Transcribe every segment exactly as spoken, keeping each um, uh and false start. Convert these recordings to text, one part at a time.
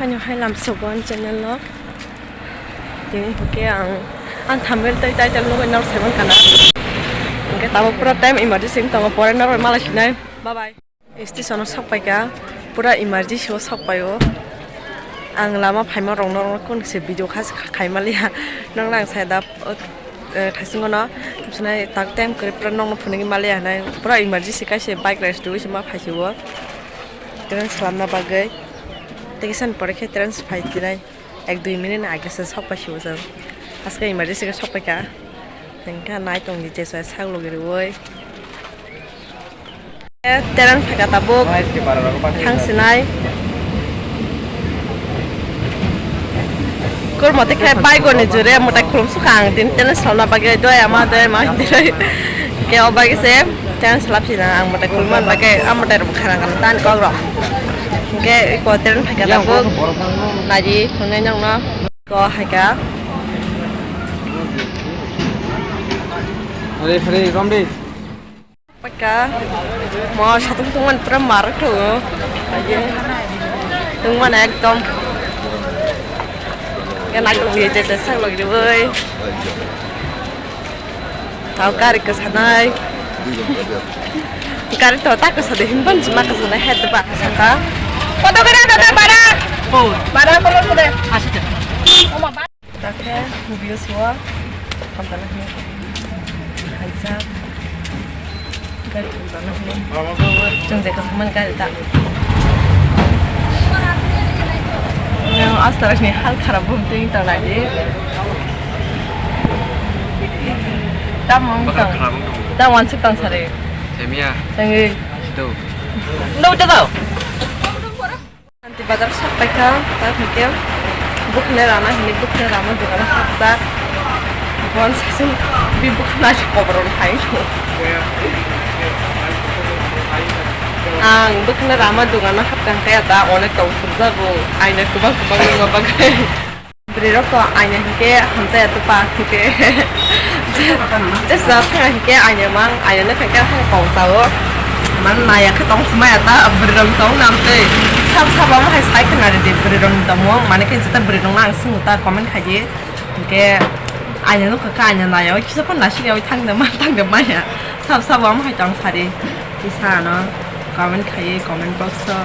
Ano hai lam sobo ani channel no. Tini hwnkhe ang, ang thumbnail tei title nugwi norok saiman kana. Hwnkhe tabuk pura time emergency wng tongo, pore norok malai sinai. Bye bye. Station o sok paikha, pura emergency o sok paio. Ang lama phaima rok norok kun se video kha khaima liya. Nokno ang sai da, o, eh, thaisingo no. Tamsonai tak time kwrwi pura nokno phunugwi ma liya hinai. Pura emergency kaisa bike race twiwi se ma phaisio. Train swlamna bagwi. Tei kisa ni pore khe train phai tinai. Ek dui minute ni age se sok paisio chwng. Aske emergency khe sok paikha. Hwnkhe nai tongdi je chwng sak logi rwui. Train phaikha tabuk. Thang sinai. Kurmo tei khe bike ni jure mwtai khulum sukha ang tini train swlamna bagwi doi ama doi ama hindiroi. Khe o bagwi se train swlap sina ang mwtai khulum bagwi a mwtai rok khana khana tan kok rok. Hwnkhe eko train phaikha tabuk. Naidi thungnai nokno. Ko hai ka. Hare, hare, Ramdev. Paka. Mo satung tungman pura mar thu. Aye. Tungman ekdom. Kena ko ye je je sak log de boi. Tau gari kwsa nai. Gari to ta kwsa de himban jima kwsa nai het ba saka. Koto kena to ta bara. Oh, bara kono kode. Asi ta. Oma ba. Ta khe views o. Kontana hini. Haisa. Gari to na hini. Chwng je kwsa man gari ta. Yang astarasni hal kharap bumtwi tong nai di. Tamo wng tong. Bakal kharap wng tong. Tamo wansuk tong sari. Temia. Tengwi. Sido. No, uta daw. Santi bazar sak paikha, ta hwnkhe bukhne rana hini bukhne rama dogano hapjak. Bon saichung bi bukhna se koboron hai. Ang bukhne rama dogano hapkha hwnkhe ta onek tong sukjago. Aina kwbang kwbang nangma bagwi. Bwrwi rok to aina hinkhe hamjaya tupa hinkhe jesa thangna hinkhe aina mang aina nokha khe haino kong sao. Man naya khe tong sumaya ta bwrwi rok tong nam tei sab sab omo hai sai khna ridi bwrwi rok ni tongmung mane khe jeta bwrwi rok no ang swngo ta comment khai di hinkhe aina nokha khe aina naya o kisa phano nasik ya thang de man thang de maya sab sab omo hai tong sari kisa ano comment khai comment box o.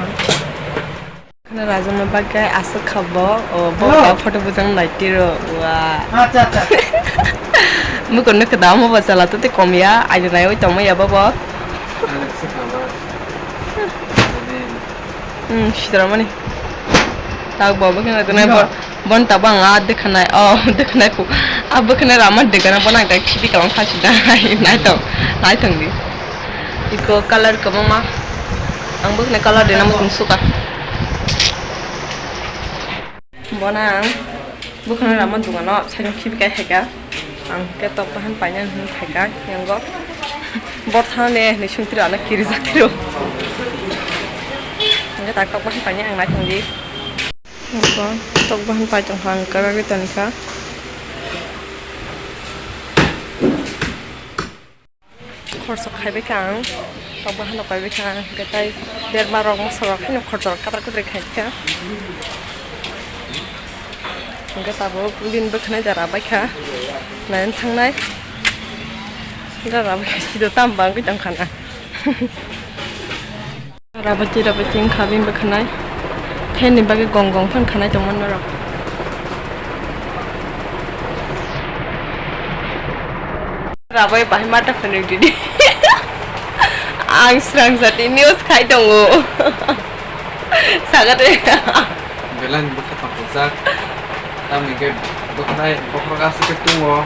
Khna rajana bagwi aswk kha bo, o bo ba photo bujang nai tiro, wa. Acha, acha. Mukon no kwda omo bo chala to te kom ya, aina naiwi tongma ya bo bo. Hmm, sitra mani. Tak bo bo khna rajana bo, bon ta bang a dekhanai, o dekhanai ku. A bo khna rama dekana bo nang tak khibi kalang phachi da, nai tong, nai tong di. Iko color kwbangma. Ang bwkhwnai color rina muchung suka. Bono ang bwkhwnai rama dogano saikhe khibi kai khaika. Ang khe tok bahan paina hinwi phaika yango. Bor thane hinwi sungtiro ano kirijak tiro. Ang khe tak tok bahan paina ang naithangdi. Iko tok bahan pai tongkha ang kwrwgwi tongkha. Khorchok khaibai kha ang, tok bahan rok paibai kha, hwnkhe tei berma rok moso rok haino khorchok kadar kadar khai kha. Hwnkhe tabuk bini bwkhwnai da rabai kha, naina thangnai. Da rabai kha, sido tamo bangwi tongkha na. Rabati rabati wngkha bini bwkhwnai. Fan ni bagwi gong gong phan khanai tongmani norok. Rabai bahai mata phunuk didi. Ang srang jati news khai tongo. Sagade. Belai ni bwkha tongthokjak. Tamni khe bwkhanai bokhorok aswk khe tungo.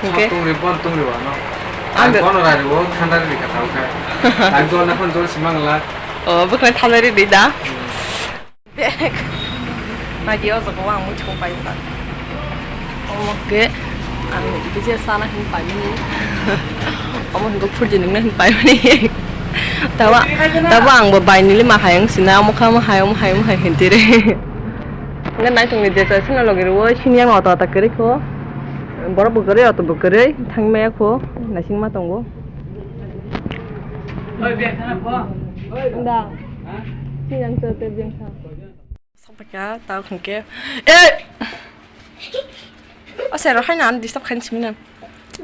Hwnkhe? Tungri bon tungri wano. Ang Ang de- bono rari o thanda ri kha tau kha. Ang jol na phone jol simang la. O bwkhwnai thanda ri di da. Hmm. Bag. Nagi o jaga o ang muchung paisa. Omo khe ang bisi sana hin paimani. Omo hin go phurji nungna hin paimani. Tawa tawa ang bo bai nili ma hai ang sina omo kha omo hai omo hai omo hai hin tire. Nge nai tongni je chai sina logi ro sini ang auto ata kere kho. Borok bo kwrwi auto bo kwrwi thangmaya kho naisingma tongo. Da. Sini ang te te jeng kha. Sok Paikha, tao hwnkhe. Eh! O sero haino ano disturb khaini simi na.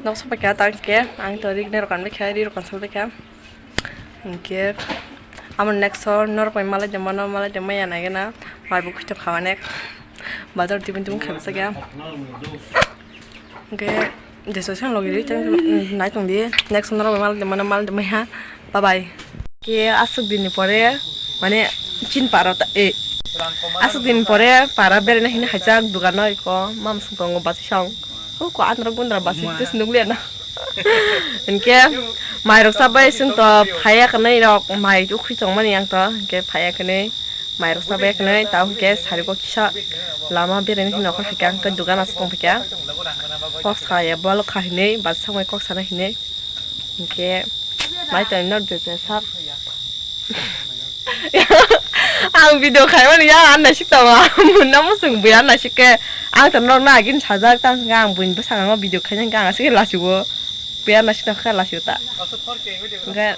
Nok sa paikha, tao hwnkhe. Ang to ri nai rokan baikha, ri rokan sa baikha. Hwnkhe. Amo next o norok bai malai de mano, malai de maya nai gana. Mai bo khito khawanek. Bazar tibun tibun khaimsa khe. Hwnkhe jesu sang logi ri tang nai tong di. Next norok bai mal de mano mal de maiha. Bye bye. Ke aswk din ni pore mane chin para ta e. Aswk din ni pore para berena hini hajak dugan no iko mam sung tongo basi song. Ko andro gundra basi tis nukliya na. Hwnkhe mairok sabai sung to phaya kwnwi rok mai ukhui tongmani ang to hwnkhe phaya kwnwi. Mairok sa bai kwnwi, tamo hwnkhe sariko kisa lama berani hwnwi nokhor haikhe ang khe dugan aswk tong phaikha. Kok saya bwlwk kha hinwi, basa samai kok sana hinwi. Hwnkhe mai tongwi norok je je sak. Ang video khaimani ya, ang naisik tongo. Muna musung buya naisik khe. Ang to norokno agini sajak, tamo hwnkhe ang buini bwskango video khaina hwnkhe ang aswk khe lachio. Buya naisik tongkha lachio ta. Hwnkhe